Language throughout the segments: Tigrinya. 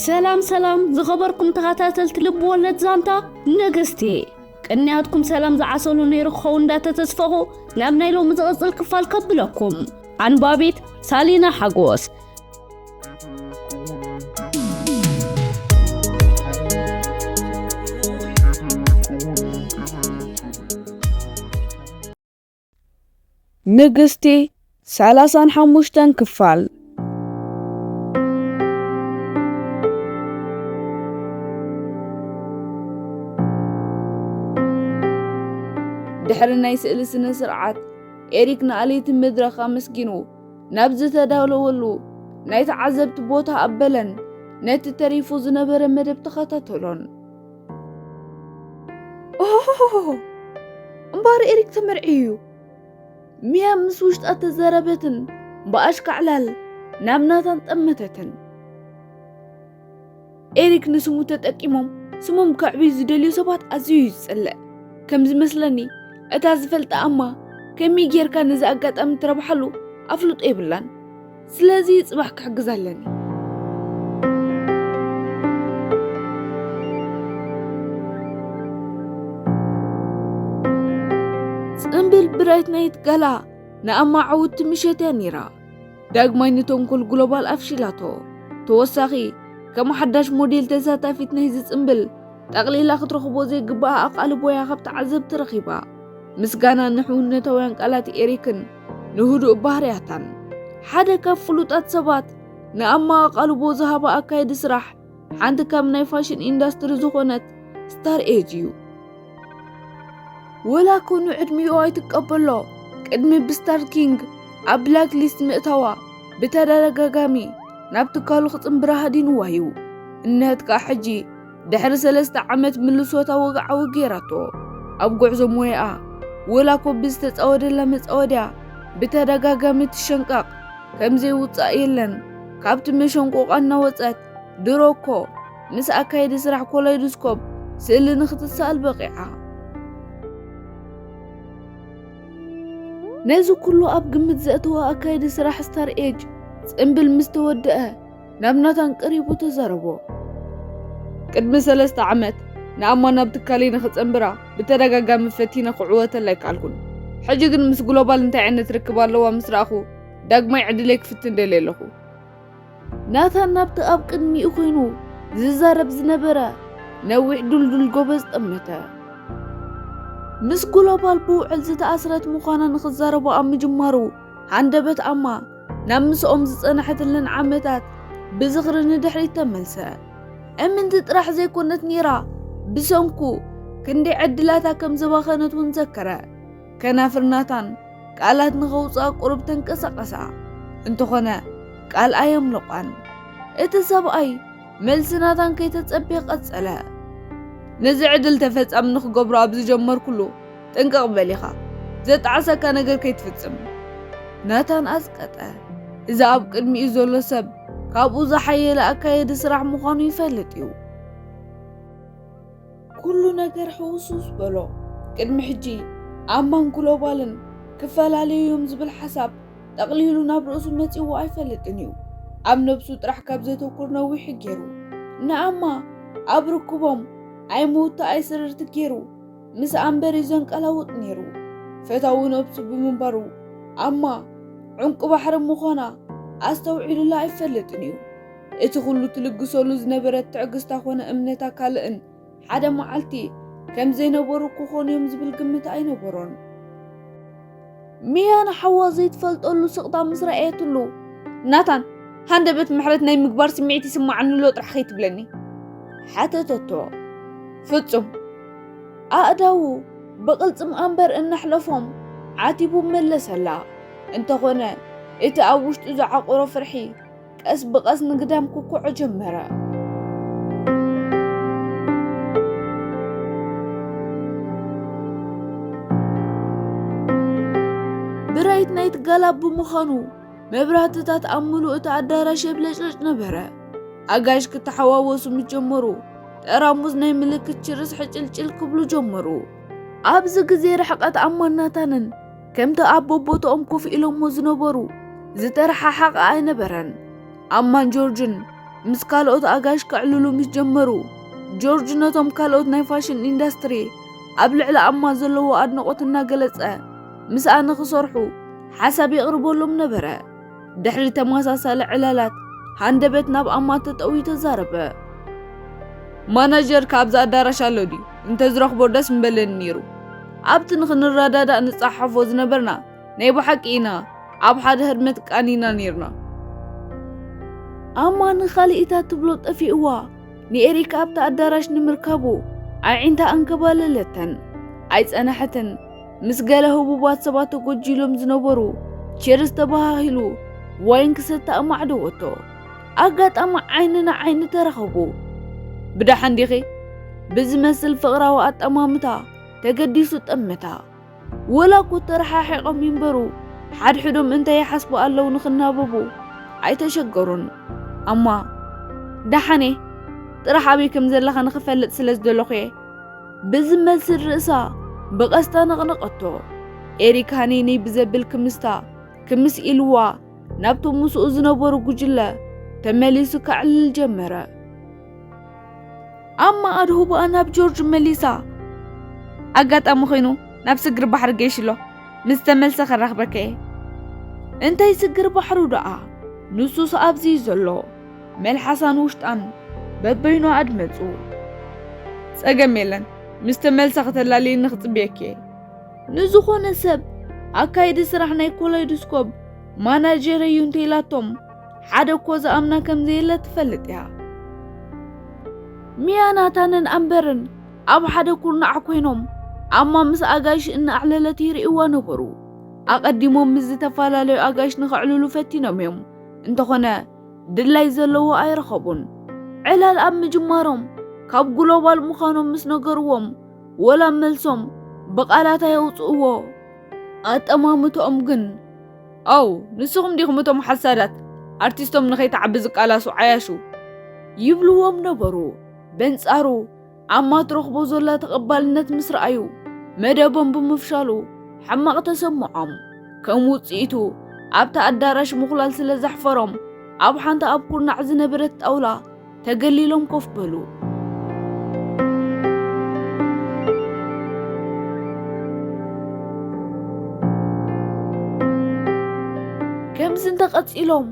ሰላም ሰላም ዝኸበርኩም ተኸታተልቲ ልብ ወለድ ዛንታ ንግስቲ፣ ቅንያትኩም ሰላም ዝዓሰሉ ነይሩ ክኸውን እንዳተተስፈኹ ናብ ናይ ሎሚ ዝቕጽል ክፋል ከብለኩም። ኣንባቢት ሳሊና ሓጎስ። ንግስቲ ሰላሳን ሓሙሽተን ክፋል። ድሕሪ ናይ ስእሊ ስነ ስርዓት፣ ኤሪክ ንኣለይቲ መድረኽ ኣመስጊኑ ናብ ዝተዳለወሉ ናይ ተዓዘብቲ ቦታ ኣበለን ነቲ ተሪፉ ዝነበረ መደብ ተኸታተሎን። ኦሆሆሆ! እምበኣር ኤሪክ ተመርዕዩ እዩ። ሚያ ምስ ውሽጣ ተዛረበትን ብኣሽካዕላል ናብ ናታን ጠመተትን። ኤሪክ ንስሙ ተጠቂሞም ስሞም ከዕብዩ ዝደልዩ ሰባት ኣዝዩ እዩ ዝጸልእ። ከም ዝመስለኒ፣ እታ ዝፈልጣ ኣማ ከመይ ጌርካ ነዚ ኣጋጣሚ ትረብሓሉ ኣፍልጦ የብላን። ስለዚ ጽባሕ ክሕግዝ ኣለኒ። ጽምብል ብራይት ናይት ጋላ ንኣማ ዓውቲ ምሸት እያ ነይራ። ዳግማይ ንተንኮል ግሎባል ኣፍሺላቶ። ተወሳኺ፣ ከም ሓዳሽ ሞዴል ተሳታፊት ናይዚ ጽምብል፣ ጠቕሊላ ክትረኽቦ ዘይግብኣ ኣቓልቦ እያ ካብ ተዓዘብቲ ረኺባ። ምስጋና ንሕውነታውያን ቃላት ኤሪክን ንህዱእ ባህርያታን። ሓደ ካብ ፍሉጣት ሰባት ንኣማ ኣቓልቦ ዝሃባ ኣካየዲ ስራሕ፣ ሓንቲ ካብ ናይ ፋሽን ኢንዳስትሪ ዝኾነት ስታር ኤጅ እዩ። ወላ ኮኑ ዕድሚኡ ኣይትቀበሎ፣ ቅድሚ ብስታር ኪንግ ኣብ ብላክ ሊስት ምእታዋ ብተደጋጋሚ ናብ ትካሉ ክጽንብራ ሃዲንዋ እዩ። እነሀት ከኣ ሕጂ ድሕሪ ሰለስተ ዓመት ምልሶታ ወግዓዊ ገይራቶ። ኣብ ጉዕዞ ሞያኣ ወላ ኮ ብዝተጻወደላ መጻወድያ ብተደጋጋሚ ትሸንቀቕ፣ ከም ዘይውጻእ የለን። ካብቲ መሸንቆቓ እናወጸት ድሮ እኮ ምስ ኣካየዲ ስራሕ ኮላይዶስኮፕ ስእሊ ንኽትሰኣል በቒዓ። ነዚ ኩሉ ኣብ ግምት ዘእተወ ኣካየዲ ስራሕ ስታር ኤጅ ጽምብል ምስ ተወደአ ናብ ናታን ቀሪቡ ተዛረቦ። ቅድሚ ሰለስተ ዓመት ንኣማ ናብ ትካለይ ንኽጸንብራ ብተደጋጋሚ ፈቲነ ክዕወተላ ኣይከኣልኩን። ሕጂ ግን ምስ ግሎባል እንታይ ዓይነት ርክብ ኣለዋ ምስ ረኣኹ ዳግማይ ዕድለይ ክፍትን ደልየ ኣለኹ። ናታን ናብቲ ኣብ ቅድሚኡ ኮይኑ ዝዛረብ ዝነበረ ነዊሕ ድልዱል ጎበዝ ጠመተ። ምስ ግሎባል ብውዕል ዝተኣስረት ምዃና ንኽዛረቦ ኣብ ምጅማሩ፣ ሃንደበት ኣማ ናብ ምስኦም ዝጸንሐትለን ዓመታት ብዝኽሪ ንድሕሪት ተመልሰ። እምንቲ ጥራሕ ዘይኮነት ነይራ፣ ብሰንኩ ክንደይ ዕድላታ ከም ዘባኸነት እውን ዘከረ። ከናፍር ናታን ቃላት ንኸውጽኣ ቁሩብ ተንቀሳቐሳ። እንተኾነ፣ ቃል ኣየምለቋን። እቲ ሰብኣይ መልሲ ናታን ከይተጸበየ ቀጸለ። ነዚ ዕድል ተፈጻሚ ንኽገብሮ ኣብ ዝጀመርኩሉ፣ ጥንቅቕ በል ኢኻ። ዘጣዕሰካ ነገር ከይትፍጽም። ናታን ኣዝቀጠ። እዚ ኣብ ቅድሚኡ ዘሎ ሰብ ካብኡ ዝሓየለ ኣካየዲ ስራሕ ምዃኑ ይፈልጥ እዩ። ኩሉ ነገር ሕውስውስ በሎ። ቅድሚ ሕጂ ኣማን ግሎባልን ክፈላለዩ እዮም ዝብል ሓሳብ ጠቕሊሉ ናብ ርእሱ መጺዎ ኣይፈልጥን እዩ። ኣብ ነብሱ ጥራሕ ካብ ዘተኩር ነዊሕ ገይሩ። ንኣማ ኣብ ርክቦም ኣይምውቲ ኣይስርርቲ ገይሩ ምስ ኣምበር እዩ ዘንቀላውጥ ነይሩ። ፈታዊ ነብሱ ብምንባሩ ኣማ ዕንቁ ባሕሪ ምዃና ኣስተውዒሉላ ኣይፈልጥን እዩ። እቲ ኩሉ ትልግሰሉ ዝነበረት ትዕግስታ ኮነ እምነታ ካልእን ሓደ መዓልቲ ከም ዘይነበሩ ክኾኑ እዮም ዝብል ግምት ኣይነበሮን። ሚያ ንሓዋ ዘይትፈልጠሉ ስቕታ ምስ ረኣየትሉ፣ "ናታን፣ ሃንደበት ምሕረት ናይ ምግባር ስምዒት ይስምዓኒ ኣሎ ጥራሕ ከይትብለኒ?" ሓተተቶ። "ፍጹም!" ኣእዳዉ ብቕልጽም ኣምበር እናሕለፎም ዓቲቡ መለሰላ። እንተኾነ፣ እቲ ኣብ ውሽጡ ዝዓቆሮ ፍርሒ ቀስ ብቐስ ንግዳም ክኩዖ ጀመረ። ብራይት ናይት ጋላ ብምዃኑ፣ መብራህትታት ኣብ ምሉእ እቲ ኣዳራሽ የብለጭለጭ ነበረ። ኣጋይሽ ክተሓዋወሱ ምስ ጀመሩ፣ ጠራሙዝ ናይ ምልክት ችርስ ሕጭልጭል ክብሉ ጀመሩ። ኣብዚ ግዜ ርሕቀት ኣማን ናታንን ከምቲ ኣብ በቦትኦም ኮፍ ኢሎሞ ዝነበሩ ዝተረሓሓቐ ኣይነበረን። ኣማን ጆርጅን ምስ ካልኦት ኣጋይሽ ከዕልሉ ምስ ጀመሩ፣ ጆርጅ ነቶም ካልኦት ናይ ፋሽን ኢንዳስትሪ ኣብ ልዕሊ ኣማ ዘለዎ ኣድናቖት እናገለጸ ምስኣ ንኽሰርሑ ሓሳብ የቕርበሎም ነበረ። ድሕሪ ተመሳሳሊ ዕላላት፣ ሃንደበት ናብ ኣማ ተጠውዩ ተዛረበ። ማናጀር ካብዛ ኣዳራሽ ኣሎ ድዩ? እንተዝረኽቦ ደስ ምበለኒ ነይሩ። ኣብቲ ንኽንረዳዳእ ንጸሓሓፎ ዝነበርና ናይ ብሓቂ ኢና ኣብ ሓደ ህርመት ቃኒና ነይርና። ኣማ ንኻልኢታ ትብሎ ጠፊእዋ፣ ንኤሪካ ኣብታ ኣዳራሽ ንምርካቡ ኣዒንታ ኣንከባለለተን። ኣይጸናሕትን። ምስ ገለ ህቡባት ሰባት ተጎጂሎም ዝነበሩ ቼርስ ተበሃሂሉ ዋይን ክሰቲ ኣማዕደወቶ። ኣጋጣሚ ዓይኒ ንዓይኒ ተራኸቡ። ብደሓን ዲኺ? ብዝመስል ፍቕራዊ ኣጠማምታ ተገዲሱ ጠመታ። ወላ እኮ ተረሓሒቖም ይንበሩ፣ ሓድሕዶም እንታይ ይሓስቡ ኣለዉ ንኽናበቡ ኣይተሸገሩን። ኣማ፣ ደሓን እየ፣ ጥራሕ ኣበይ ከም ዘለኻ ንኽፈልጥ ስለ ዝደለኹ እየ። ብዝመስል ርእሳ ብቐስታ ነቕነቐቶ። ኤሪክ ሃነይነይ ብዘብል ክምስታ ክምስ ኢልዋ ናብቶም ምስኡ ዝነበሩ ጉጅለ ተመሊሱ ከዕልል ጀመረ። ኣማ ኣድህቦኣ ናብ ጆርጅ መሊሳ፣ ኣጋጣሚ ኮይኑ ናብ ስግር ባሕሪ ገይሹ ኣሎ፣ ምስ ተመልሰ ከራኽበካ እየ። እንታይ ስግር ባሕሩ ደኣ? ንሱስ ኣብዚ እዩ ዘሎ። መልሓሳን ውሽጣን በበይኑ ኣድመጹ። ጸገም የለን፣ ምስ ተመልሰ ከተላልይኒ ክጽብየኪ እየ። ንዝኾነ ሰብ ኣካይዲ ስራሕ ናይ ኮላይዶስኮፕ ማናጀር እዩ እንተኢላቶም ሓደ እኮ ዝኣምና ከም ዘየለ ትፈልጥ እያ። ሚያ ናታንን ኣምበርን ኣብ ሓደ ኩርናዕ ኮይኖም ኣማ ምስ ኣጋይሽ እናኣዕለለት ይርእይዋ ነበሩ። ኣቐዲሞም ምስ ዝተፈላለዩ ኣጋይሽ ንኸዕልሉ ፈቲኖም እዮም። እንተኾነ ድላይ ዘለዎ ኣይረኸቡን። ዕላል ኣብ ምጅማሮም ካብ ግሎባል ምዃኖም ምስ ነገርዎም ወላ መልሶም ብቓላት ኣየውጽእዎ። ኣጠማምትኦም ግን፣ ኣው ንስኹም ዲኹም እቶም ሓሳዳት ኣርቲስቶም ንኸይትዓቢ ዝቃላሱ ዓያሹ? ይብልዎም ነበሩ። በንጻሩ ኣማ ትረኽቦ ዘላ ተቐባልነት ምስ ረኣዩ መደቦም ብምፍሻሉ ሕማቕ ተሰምዖም። ከም ውጽኢቱ ኣብቲ ኣዳራሽ ምኹላል ስለ ዘሕፈሮም ኣብ ሓንቲ ኣብ ኩርናዕ ዝነበረት ጣውላ ተገሊሎም ኮፍ በሉ። ከምዚ እንተቐጺሎም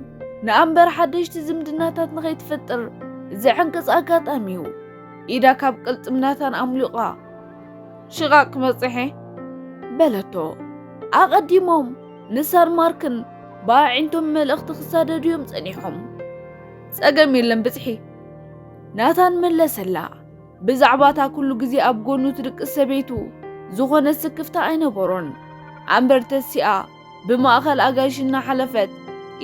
ንኣምበር ሓደሽቲ ዝምድናታት ንኸይትፈጥር ዝዕንቅጽ ኣጋጣሚ እዩ። ኢዳ ካብ ቅልጽም ናታን ኣምሊቓ፣ ሽቓቕ ክበጽሐ በለቶ። ኣቐዲሞም ንሳን ማርክን ብኣዒንቶም መልእኽቲ ክሳደዱ እዮም ጸኒሖም። ጸገም የለን ብጽሒ፣ ናታን መለሰላ። ብዛዕባ እታ ኩሉ ግዜ ኣብ ጎኑ ትድቅስ ሰበይቱ ዝኾነ ስክፍታ ኣይነበሮን። ኣምበር ተሲኣ ብማእኸል ኣጋይሽ እናሓለፈት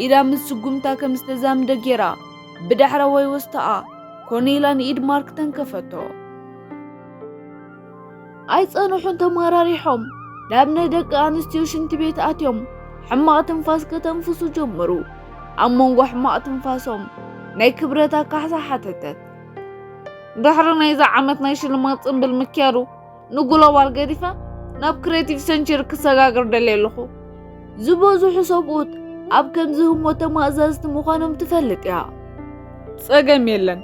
ኢዳ ምስ ስጉምታ ከም ዝተዛምደ ጌራ ብዳሕረዋይ ወስታኣ ኮኔላ ንኢድ ማርክ ተንከፈቶ። ኣይጸንሑን ተመራሪሖም ናብ ናይ ደቂ ኣንስትዮ ሽንቲ ቤት ኣትዮም ሕማቕ ትንፋስ ከተንፍሱ ጀመሩ። ኣብ መንጎ ሕማቕ ትንፋሶም ናይ ክብረት ኣካሕሳ ሓተተት። ድሕሪ ናይዚ ዓመት ናይ ሽልማት ጽምብል ምክያዱ ንግሎባል ገዲፈ ናብ ክሬቲቭ ሰንቸሪ ክሰጋገር ደልየ ኣለኹ። ዝበዝሑ ሰብኡት ኣብ ከምዚ ህሞት ተማእዛዝቲ ምዃኖም ትፈልጥ እያ። ጸገም የለን፣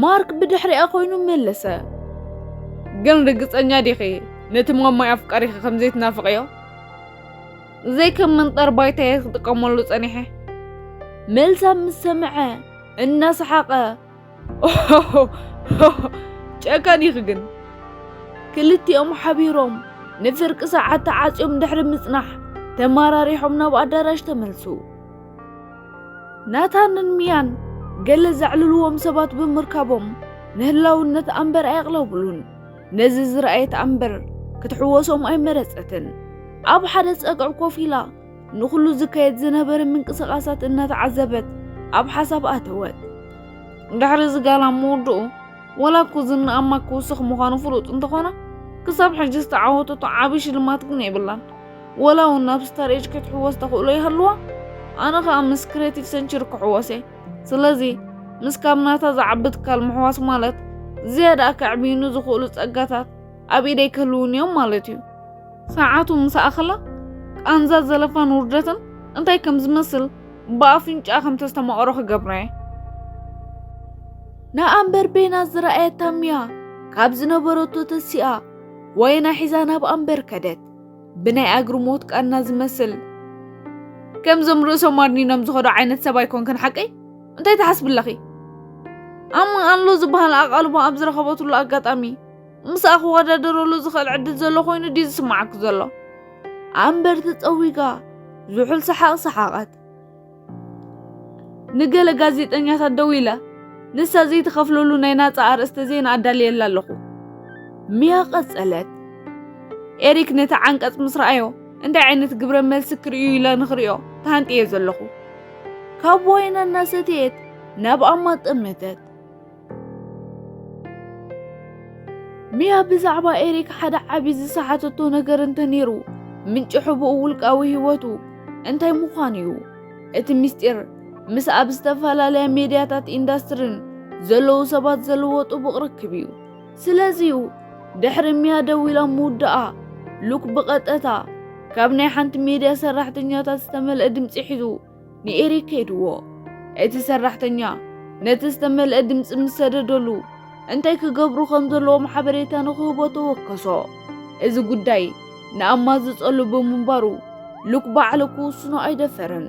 ማርክ ብድሕሪኣ ኮይኑ መለሰ። ግን ርግጸኛ ዲኺ ነቲ ማማይ ኣፍቃሪኺ ከም ዘይትናፍቕዮ? ዘይከም መንጠር ባይታ እየ ክጥቀመሉ ጸኒሐ። መልሳ ምስ ሰምዐ እናሰሓቐ፣ ጨካን ኢኺ ግን። ክልቲኦም ሓቢሮም ንፍርቂ ሰዓት ተዓጽዮም ድሕሪ ምጽናሕ ተመራሪሖም ናብ ኣዳራሽ ተመልሱ። ናታንን ሚያን ገለ ዘዕልልዎም ሰባት ብምርካቦም ንህላውነት ኣምበር ኣየቕለብሉን። ነዚ ዝረኣየት ኣምበር ክትሕወሶም ኣይመረጸትን። ኣብ ሓደ ጸግዒ ኮፍ ኢላ ንኹሉ ዝካየድ ዝነበረ ምንቅስቓሳት እናተዓዘበት ኣብ ሓሳብ ኣተወት። ድሕሪ እዚ ጋላ ምውድኡ፣ ወላ እኮ ዝናኣማ ክውስኽ ምዃኑ ፍሉጥ እንተኾነ፣ ክሳብ ሕጂ ዝተዓወተቶ ዓቢ ሽልማት ግን የብላን። ወላ እውን ናብ ስታር ኤጅ ክትሕወስ ተኽእሎ ይሃልዋ፣ ኣነ ኸኣ ምስ ክሬቲቭ ሰንቸሪ ክሕወስ እየ። ስለዚ፣ ምስ ካብ ናታ ዝዓቢ ትካል ምሕዋስ ማለት፣ ዝያዳ ከዕብዩኒ ዝኽእሉ ጸጋታት ኣብ ኢደይ ክህልዉኒ እዮም ማለት እዩ። ሰዓቱ ምስ ኣኸላ፣ ቃንዛ ዘለፋን ውርደትን እንታይ ከም ዝመስል ብኣፍንጫኣ ከም ተስተማቕሮ ክገብራ እየ። ንኣምበር ቤና ዝረኣየታ ሚያ ካብ ዝነበረቶ ተሲኣ ዋይና ሒዛ ናብ ኣምበር ከደት። ብናይ ኣግርሞት ቃና ዝመስል፣ ከምዞም ርእሶም ኣድኒኖም ዝኸዱ ዓይነት ሰብ ኣይኮንክን ሓቀይ? እንታይ ትሓስቢ ኣለኺ? ኣማ ኣሎ ዝበሃል ኣቓልቦ ኣብ ዝረኸበትሉ ኣጋጣሚ ምስኣ ክወዳደረሉ ዝኽእል ዕድል ዘሎ ኮይኑ ድዩ ዝስምዓኪ ዘሎ? ኣምበር ተጸዊጋ ዝሑል ሰሓቕ ሰሓቐት። ንገለ ጋዜጠኛታት ደዊለ ንሳ ዘይትኸፍለሉ ናይ ናጻ ኣርእስተ ዜና ኣዳልየላ ኣለኹ። ሚያ ቀጸለት። ኤሪክ ነቲ ዓንቀጽ ምስ ረኣዮ እንታይ ዓይነት ግብረ መልሲ ክርእዩ ኢለ ንኽርእዮ ተሃንጥየ ዘለኹ። ካብ ዋይና እናሰተየት ናብ ኣማ ጠመተት። ሚያ ብዛዕባ ኤሪክ ሓደ ዓቢ ዝሰሓተቶ ነገር እንተነይሩ፣ ምንጪ ሕቡእ ውልቃዊ ህይወቱ እንታይ ምዃኑ እዩ። እቲ ምስጢር ምስ ኣብ ዝተፈላለያ ሜድያታት ኢንዳስትሪን ዘለዉ ሰባት ዘለዎ ጥቡቕ ርክብ እዩ። ስለዚ እዩ ድሕሪ ሚያ ደዊላ ምውዳኣ፣ ሉክ ብቐጥታ ካብ ናይ ሓንቲ ሜድያ ሰራሕተኛታት ዝተመልአ ድምጺ ሒዙ ንኤሪክ ከይድዎ። እቲ ሰራሕተኛ ነቲ ዝተመልአ ድምጺ ምስ ሰደደሉ፣ እንታይ ክገብሩ ከም ዘለዎም ሓበሬታ ንኽህቦ ተወከሶ። እዚ ጉዳይ ንኣማ ዝጸሉ ብምንባሩ፣ ሉክ ባዕሉ ክውስኖ ኣይደፈረን።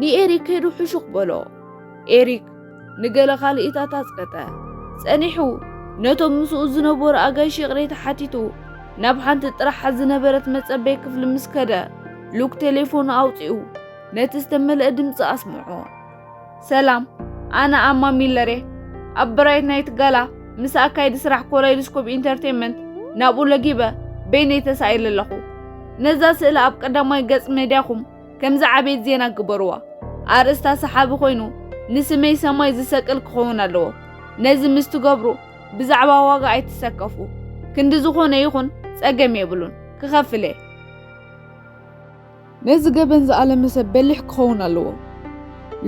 ንኤሪክ ከይዱ ሕሹኽ በሎ። ኤሪክ ንገለ ካልኢታት ኣጽቀጠ። ጸኒሑ ነቶም ምስኡ ዝነበሩ ኣጋይሽ ይቕሬታ ሓቲቱ፣ ናብ ሓንቲ ጥራሕ ዝነበረት መጸበይ ክፍሊ ምስ ከደ፣ ሉክ ቴሌፎኑ ኣውጺኡ ነቲ ዝተመልአ ድምጺ ኣስምዖ። ሰላም፣ ኣነ ኣማ ሚለር እየ። ኣብ ብራይት ናይት ጋላ ምስ ኣካይዲ ስራሕ ኮላይዶስኮፕ ኢንተርቴይንመንት ናብኡ ለጊበ በይነይ ተሳኢለ ኣለኹ። ነዛ ስእሊ ኣብ ቀዳማይ ገጽ ሜድያኹም ከምዚ ዓበየት ዜና ግበርዋ። ኣርእስታ ሰሓቢ ኮይኑ ንስመይ ሰማይ ዝሰቅል ክኸውን ኣለዎ። ነዚ ምስ ትገብሩ ብዛዕባ ዋጋ ኣይትሰከፉ። ክንዲ ዝኾነ ይኹን ጸገም የብሉን፣ ክኸፍል እየ። ነዚ ገበን ዝኣለመ ሰብ በሊሕ ክኸውን ኣለዎ።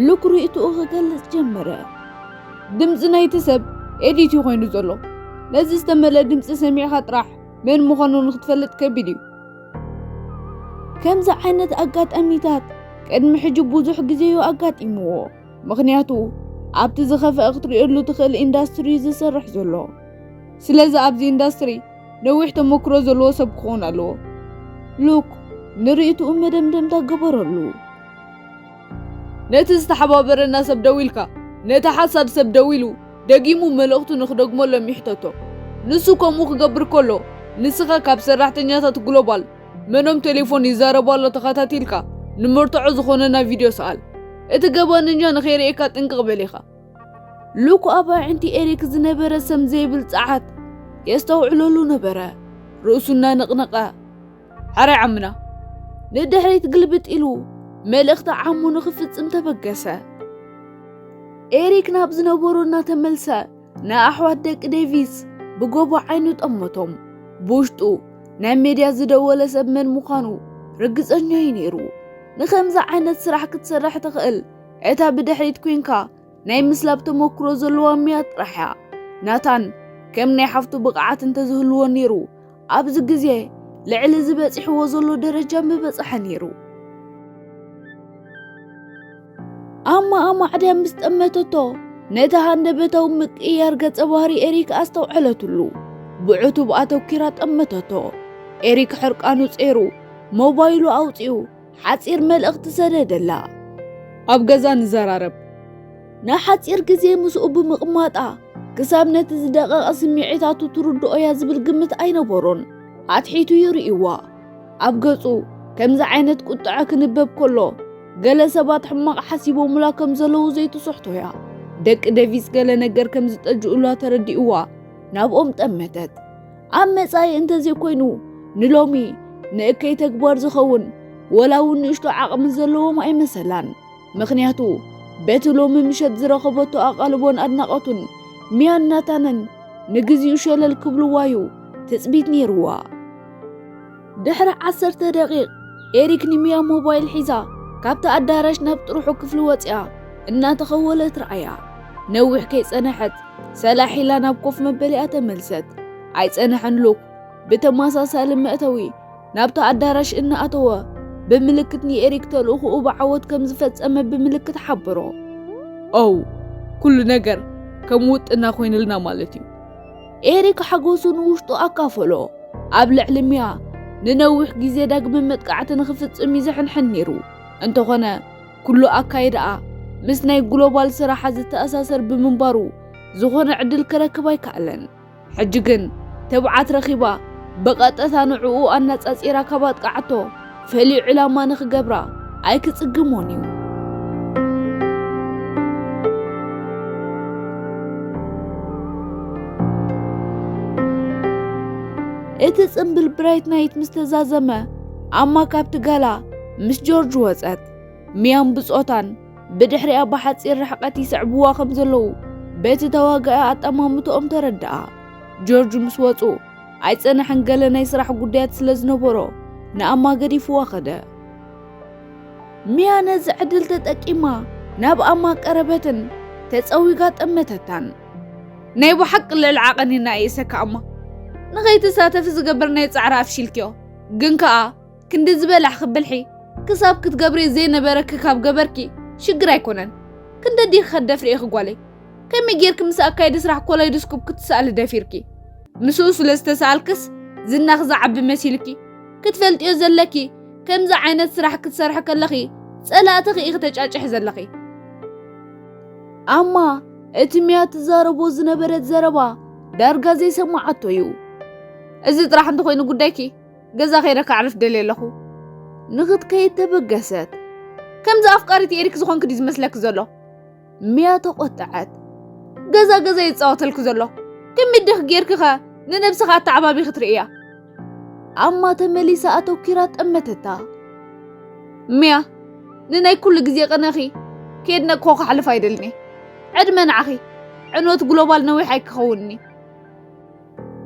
ሉክ ርእይትኡ ክገልጽ ጀመረ። ድምጺ ናይቲ ሰብ ኤዲት እዩ ኮይኑ ዘሎ። ነዚ ዝተመልአ ድምጺ ሰሚዕኻ ጥራሕ መን ምዃኑ ንክትፈልጥ ከቢድ እዩ። ከምዚ ዓይነት ኣጋጣሚታት ቅድሚ ሕጂ ብዙሕ ግዜ እዩ ኣጋጢምዎ። ምኽንያቱ ኣብቲ ዝኸፍአ ክትርእየሉ ትኽእል ኢንዳስትሪ እዩ ዝሰርሕ ዘሎ። ስለዚ ኣብዚ ኢንዳስትሪ ነዊሕ ተመክሮ ዘለዎ ሰብ ክኸውን ኣለዎ። ሉክ ንርእይትኡ መደምደምታ ገበረሉ። ነቲ ዝተሓባበረና ሰብ ደዊልካ፣ ነቲ ሓሳድ ሰብ ደዊሉ ደጊሙ መልእኽቱ ንኽደግመሎም ይሕተቶ። ንሱ ከምኡ ክገብር ከሎ፣ ንስኻ ካብ ሰራሕተኛታት ግሎባል መኖም ቴሌፎን ይዛረቡ ኣሎ ተኸታቲልካ፣ ንመርትዖ ዝኾነና ቪድዮ ሰኣል። እቲ ገበነኛ ንኸይርእየካ ጥንቅቕ በል ኢኻ። ሉክ ኣብ ኣዒንቲ ኤሪክ ዝነበረ ሰም ዘይብል ጸዓት የስተውዕለሉ ነበረ። ርእሱ እናነቕነቐ፣ "ሓራይ ዓምና!" ንድሕሪት ግልብጥ ኢሉ መልእኽቲ ዓሙ ንኽፍጽም ተበገሰ። ኤሪክ ናብ ዝነበሮ እናተመልሰ ንኣሕዋት ደቂ ዴቪስ ብጎቦ ዓይኑ ጠመቶም። ብውሽጡ ናይ ሜድያ ዝደወለ ሰብ መን ምዃኑ ርግጸኛ እዩ ነይሩ። ንኸምዚ ዓይነት ስራሕ ክትሰርሕ ትኽእል እታ ብድሕሪት ኮይንካ ናይ ምስላብ ተመክሮ ዘለዋ ሚያ ጥራሕ እያ። ናታን ከም ናይ ሓፍቱ ብቕዓት እንተዝህልዎ ነይሩ፣ ኣብዚ ግዜ ልዕሊ እዚ በጺሕዎ ዘሎ ደረጃ ምበጽሐ ነይሩ። ኣማ ኣማዕድያ ምስ ጠመተቶ፣ ነቲ ሃንደበታዊ ምቅይያር ገጸ ባህሪ ኤሪክ ኣስተውዐለትሉ። ብዕቱብ ኣተኲራ ጠመተቶ። ኤሪክ ሕርቃኑ ጸይሩ፣ ሞባይሉ ኣውጺኡ፣ ሓጺር መልእኽቲ ሰደደላ። "ኣብ ገዛ ንዘራረብ!" ንሓጺር ግዜ ምስኡ ብምቕማጣ፣ ክሳብ ነቲ ዝደቐቐ ስምዒታቱ ትርድኦ እያ ዝብል ግምት ኣይነበሮን። ኣትሒቱ ይርእይዋ። ኣብ ገጹ ከምዚ ዓይነት ቁጥዐ ክንበብ ከሎ፣ ገለ ሰባት ሕማቕ ሓሲቦምላ ከም ዘለዉ ዘይትስሕቶ እያ። ደቂ ደቪስ ገለ ነገር ከም ዝጠጅኡላ ተረዲእዋ፣ ናብኦም ጠመተት። ኣብ መጻኢ እንተዘይኮይኑ፣ ንሎሚ ንእከይ ተግባር ዝኸውን ወላ እውን ንእሽቶ ዓቕሚ ዘለዎም ኣይመሰላን። ምኽንያቱ፣ በቲ ሎሚ ምሸት ዝረኸበቶ ኣቓልቦን ኣድናቖቱን፣ ሚያን ናታንን ንግዚኡ ሸለል ክብልዋ እዩ ትጽቢት ነይርዋ። ድሕሪ ዓሰርተ ደቂቕ፣ ኤሪክ ንሚያ ሞባይል ሒዛ ካብቲ ኣዳራሽ ናብ ጥርሑ ክፍሊ ወጺኣ እናተኸወለት ረኣያ። ነዊሕ ከይጸነሐት፣ ሰላሕ ኢላ ናብ ኮፍ መበሊኣ ተመልሰት። ኣይጸንሐን ሉክ ብተመሳሳሊ መእተዊ ናብቲ ኣዳራሽ እናኣተወ ብምልክት ንኤሪክ ተልእኾኡ ብዓወት ከም ዝፈጸመ ብምልክት ሓበሮ። ኦው፣ ኩሉ ነገር ከም ውጥና ኮይንልና ማለት እዩ። ኤሪክ ሓጎሱ ንውሽጡ ኣካፈሎ። ኣብ ልዕሊ ሚያ ንነዊሕ ግዜ ዳግመ መጥቃዕቲ ንኽፍጽም እዩ ዝሕንሕን ነይሩ። እንተኾነ፣ ኩሉ ኣካይዳኣ ምስ ናይ ግሎባል ስራሓ ዝተኣሳሰር ብምንባሩ፣ ዝኾነ ዕድል ክረክብ ኣይከኣለን። ሕጂ ግን፣ ትብዓት ረኺባ፣ ብቐጥታ ንዕኡ ኣነጻጺራ ካብ ኣጥቃዓቶ፣ ፍሉይ ዕላማ ንኽገብራ ኣይክጽግሞን እዩ። እቲ ጽምብል ብራይት ናይት ምስ ተዛዘመ፣ ኣማ ካብቲ ጋላ ምስ ጆርጅ ወጸት። ሚያን ብጾታን ብድሕሪኣ ብሓጺር ርሕቀት ይስዕብዋ ከም ዘለዉ በቲ ተዋጋኢ ኣጠማምትኦም ተረድኣ። ጆርጅ ምስ ወጹ ኣይጸንሐን፣ ገለ ናይ ስራሕ ጉዳያት ስለ ዝነበሮ ንኣማ ገዲፍዋ ከደ። ሚያ ነዚ ዕድል ተጠቂማ ናብ ኣማ ቀረበትን ተጸዊጋ ጠመተታን። ናይ ብሓቂ ልዕሊ ዓቐን ኢና የእሰካ ኣማ። ንኸይትሳተፊ ዝገበርናዮ ጻዕሪ ኣፍሺልክዮ። ግን ከኣ ክንዲ ዝበላሕኺ ብልሒ ክሳብ ክትገብርዮ ዘይነበረኪ ካብ ገበርኪ ሽግር ኣይኮነን። ክንደይ ዲኺ ከደፍሪ ኢኺ ጓለይ? ከመይ ጌርኪ ምስ ኣካየዲ ስራሕ ኮላይዶስኮፕ ክትሰኣሊ ደፊርኪ? ምስኡ ስለ ዝተሰኣልክስ ዝናኺ ዝዓቢ መሲልኪ? ክትፈልጥዮ ዘለኪ፣ ከምዚ ዓይነት ስራሕ ክትሰርሒ ከለኺ ጸላእትኺ ኢኺ ተጫጭሒ ዘለኺ። ኣማ እቲ ሚያ ትዛረቦ ዝነበረት ዘረባ ዳርጋ ዘይሰማዓቶ እዩ። እዚ ጥራሕ እንተኾይኑ ጉዳይኪ፣ ገዛ ከይደ ከዕርፍ ደልየ ኣለኹ። ንኽትከይድ ተበገሰት። ከምዚ ኣፍቃሪት ኤሪክ ዝኾንኪ ድዩ ዝመስለኪ ዘሎ? ሚያ ተቖጠዐት። ገዛ ገዛ ይጻወተልኪ ዘሎ። ከመይ ዲኺ ጌርኪኸ ንነብስኻ ኣተዓባቢኺ ትርእያ? ኣማ ተመሊሳ ኣተኲራ ጠመተታ። ሚያ፣ ንናይ ኩሉ ግዜ ቅነኺ ከየድነቕኩ ከሕልፍ ኣይደልን እየ። ዕድመ ንዓኺ። ዕንወት ግሎባል ነዊሕ ኣይክኸውንን እዩ።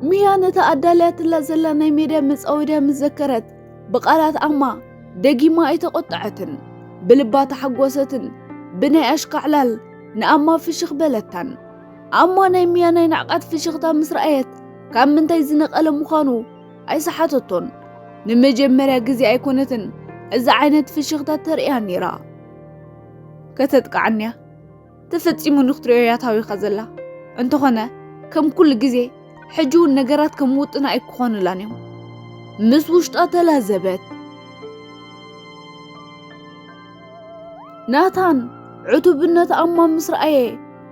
ሚያ ነታ ኣዳልያትላ ዘላ ናይ ሜድያ መጻወድያ ምስ ዘከረት፣ ብቓላት ኣማ ደጊማ ኣይተቖጠዐትን። ብልባ ተሓጎሰትን ብናይ ኣሽካዕላል ንኣማ ፍሽኽ በለታን። ኣማ ናይ ሚያ ናይ ንዕቀት ፍሽኽታ ምስ ረኣየት፣ ካብ ምንታይ ዝነቐለ ምዃኑ ኣይሰሓተቶን። ንመጀመርያ ግዜ ኣይኮነትን እዚ ዓይነት ፍሽኽታ ተርእያ ነይራ። ከተጥቅዓኒያ ተፈጺሙ ንኽትርእዮ እያ ታዊኻ ዘላ። እንተኾነ፣ ከም ኩሉ ግዜ፣ ሕጂ እውን ነገራት ከም ውጥና ኣይክኾኑላን እዮም። ምስ ውሽጣ ተላዘበት። ናታን ዕቱብነት ኣማ ምስ ረኣየ፣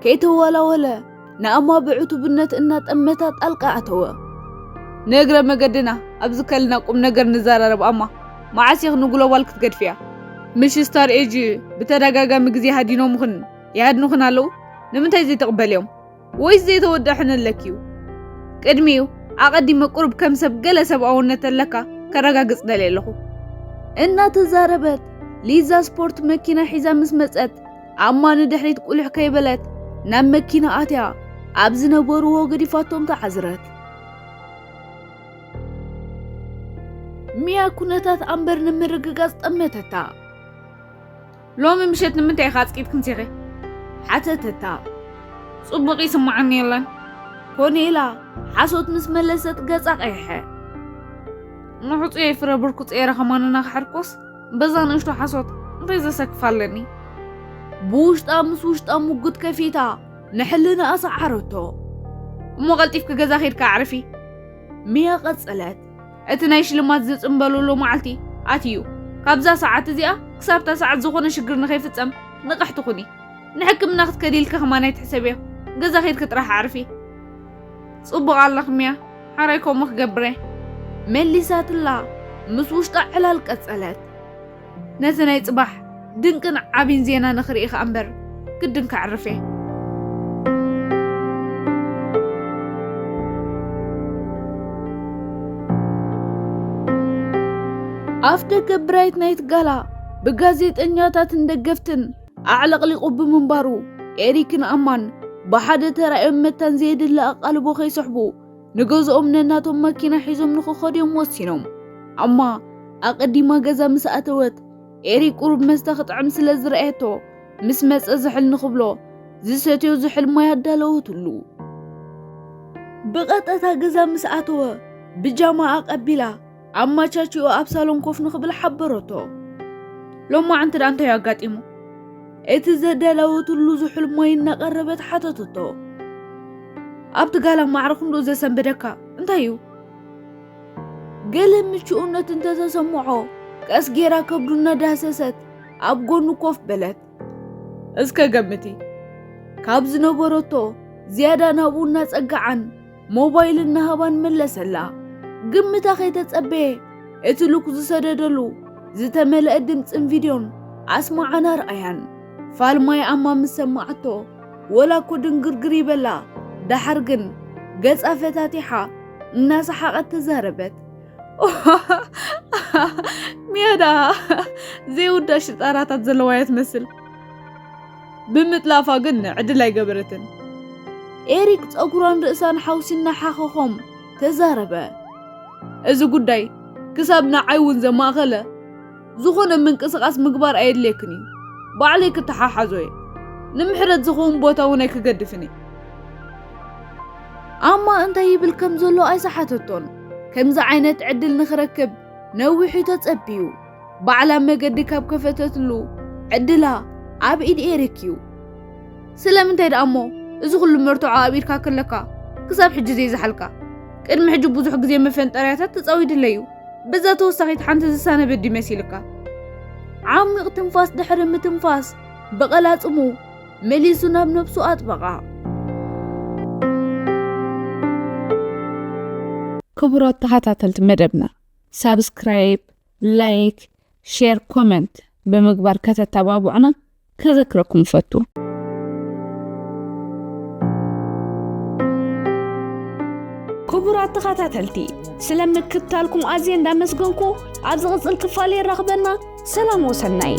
ከይተወላወለ ንኣማ ብዕቱብነት እናጠመታ ጣልቃ ኣተወ። ንእግረ መገድና ኣብዚ ከልና ቁም ነገር ንዘራረብ ኣማ፣ መዓስ ኢኺ ንግሎባል ክትገድፍያ? ምሽ ስታር ኤጅ ብተደጋጋሚ ግዜ ሃዲኖምኽን ይሃድኑኽን ኣለዉ? ንምንታይ ዘይትቕበልዮም? ወይስ ዘይተወድአ ሕነ ኣለኪ እዩ? ቅድሚኡ፣ ኣቐዲመ ቁሩብ ከም ሰብ ገለ ሰብኣውነት ኣለካ ከረጋግጽ ደልየ ኣለኹ። እናተዛረበት፣ ሊዛ ስፖርት መኪና ሒዛ ምስ መጸት፣ ኣማ ንድሕሪት ቁልሕ ከይበለት፣ ናብ መኪና ኣትያ፣ ኣብ ዝነበርዎ ገዲፋቶም ተዓዝረት። ሚያ ኩነታት ኣምበር ንምርግጋጽ ጠመተታ። ሎሚ ምሸት ንምንታይ ኢኻ ኣጽቂጥክን ሴኸ? ሓተተታ። ጽቡቕ ይስምዓኒ የለን። ኮኔላ ሓሶት ምስ መለሰት ገጻ ቀይሐ። ንሕጹየይ ፍረ ብርኩ ጸይረ ከማንና ክሓድኮስ፣ በዛ ንእሽቶ ሓሶት እንታይ ዘሰክፍ ኣለኒ? ብውሽጣ ምስ ውሽጣ ሙጉት ከፊታ፣ ንሕልናኣ ሰዓረቶ። እሞ ቀልጢፍኪ ገዛ ኬድካ ኣዕርፊ። ሚያ ቀጸለት። እቲ ናይ ሽልማት ዝጽንበለሉ መዓልቲ ኣትዩ። ካብዛ ሰዓት እዚኣ ክሳብታ ሰዓት ዝኾነ ሽግር ንኸይፍጸም ንቕሕቲ ኩኒ። ንሕክምና ክትከዲ ኢልኪ ከማን ኣይትሕሰብዮ። ገዛ ኬድኪ ጥራሕ ኣዕርፊ። ጽቡቕ ኣለኺ ሚያ፣ ሓራይ ከምኡ ክገብር እየ። መሊሳትላ ምስ ውሽጣ ዕላል ቀጸለት። ነቲ ናይ ጽባሕ ድንቅን ዓቢን ዜና ንኽርኢ ከኣ እምበር ግድን ከዕርፍ እየ። ኣፍ ደገ ብራይት ናይት ጋላ ብጋዜጠኛታትን ደገፍትን ኣዕለቕሊቑ ብምንባሩ፣ ኤሪክን ኣማን ብሓደ ተራእዮም መታን ዘየድሊ ኣቓልቦ ከይስሕቡ፣ ንገዝኦም ነናቶም መኪና ሒዞም ንኽኸዱ እዮም ወሲኖም። ኣማ ኣቐዲማ ገዛ ምስ ኣተወት፣ ኤሪክ ቁሩብ መስተ ክጥዕም ስለ ዝረኣየቶ፣ ምስ መጸ ዝሕል ንኽብሎ፣ ዝሰትዮ ዝሕል ማይ ኣዳለወትሉ። ብቐጥታ ገዛ ምስ ኣተወ፣ ብጃማ ኣቐቢላ፣ ኣማቻችኦ ኣብ ሳሎን ኮፍ ንኽብል ሓበረቶ። ሎማዕንቲ ደኣ እንታይ እዩ ኣጋጢሙ? እቲ ዘዳለወትሉ ዝሑል ማይ እናቐረበት ሓተተቶ። ኣብቲ ጋላ ማዕረ ክንዶ ዘሰንበደካ እንታይ እዩ? ገለ ምቹእነት እንተተሰምዖ፣ ቀስ ጌራ ከብዱ እናዳህሰሰት ኣብ ጎኑ ኮፍ በለት። እስከ ገምቲ። ካብ ዝነበረቶ ዝያዳ ናብኡ እናጸግዓን ሞባይል እናሃባን መለሰላ። ግምታ ከይተጸበየ እቲ ልኩ ዝሰደደሉ ዝተመልአ ድምጽን ቪድዮን ኣስማዓን ኣርኣያን። ፋልማይ ኣማ ምስ ሰማዓቶ፣ ወላ እኮ ድንግርግር ይበላ፣ ደሓር ግን ገጻ ፈታቲሓ እናሰሓቐት ተዛረበት። ሚያዳ ዘይውዳ ሽጣራታት ዘለዋ እያ ትመስል። ብምጥላፋ ግን ዕድል ኣይገበረትን። ኤሪክ ጸጉራን ርእሳን ሓውሲ እናሓኸኾም ተዛረበ። እዚ ጉዳይ ክሳብ ንዓይ እውን ዘማእኸለ ዝኾነ ምንቅስቓስ ምግባር ኣየድልየክን እዩ። ባዕለይ ክተሓሓዞ እየ። ንምሕረት ዝኸውን ቦታ እውን ኣይክገድፍን እየ። ኣማ እንታይ ይብል ከም ዘሎ ኣይሰሓተቶን። ከምዚ ዓይነት ዕድል ንኽረክብ ነዊሑ ተጸብዩ። ባዕላ መገዲ ካብ ከፈተትሉ ዕድላ ኣብ ኢድ ኤሪክ እዩ። ስለምንታይ ደኣ እሞ እዚ ኩሉ መርትዖ ኣብ ኢድካ ከለካ ክሳብ ሕጂ ዘይዝሓልካ? ቅድሚ ሕጂ ብዙሕ ግዜ መፈንጠርያታት ተጻዊድለይ እዩ። በዛ ተወሳኺት ሓንቲ ዝሳነ በዲ መሲልካ። ዓሚቕ ትንፋስ ድሕሪ ምትንፋስ ብቐላጽሙ መሊሱ ናብ ነብሱ ኣጥበቓ። ክቡራት ተኸታተልቲ መደብና፣ ሳብስክራይብ፣ ላይክ፣ ሼር፣ ኮመንት ብምግባር ከተተባብዑና ከዘክረኩም እፈቱ። ክቡራት ተኸታተልቲ፣ ስለ ምክትታልኩም ኣዝየ እንዳመስገንኩ፣ ኣብ ዝቕጽል ክፋል የራኽበና። ሰላም ወሰናይ።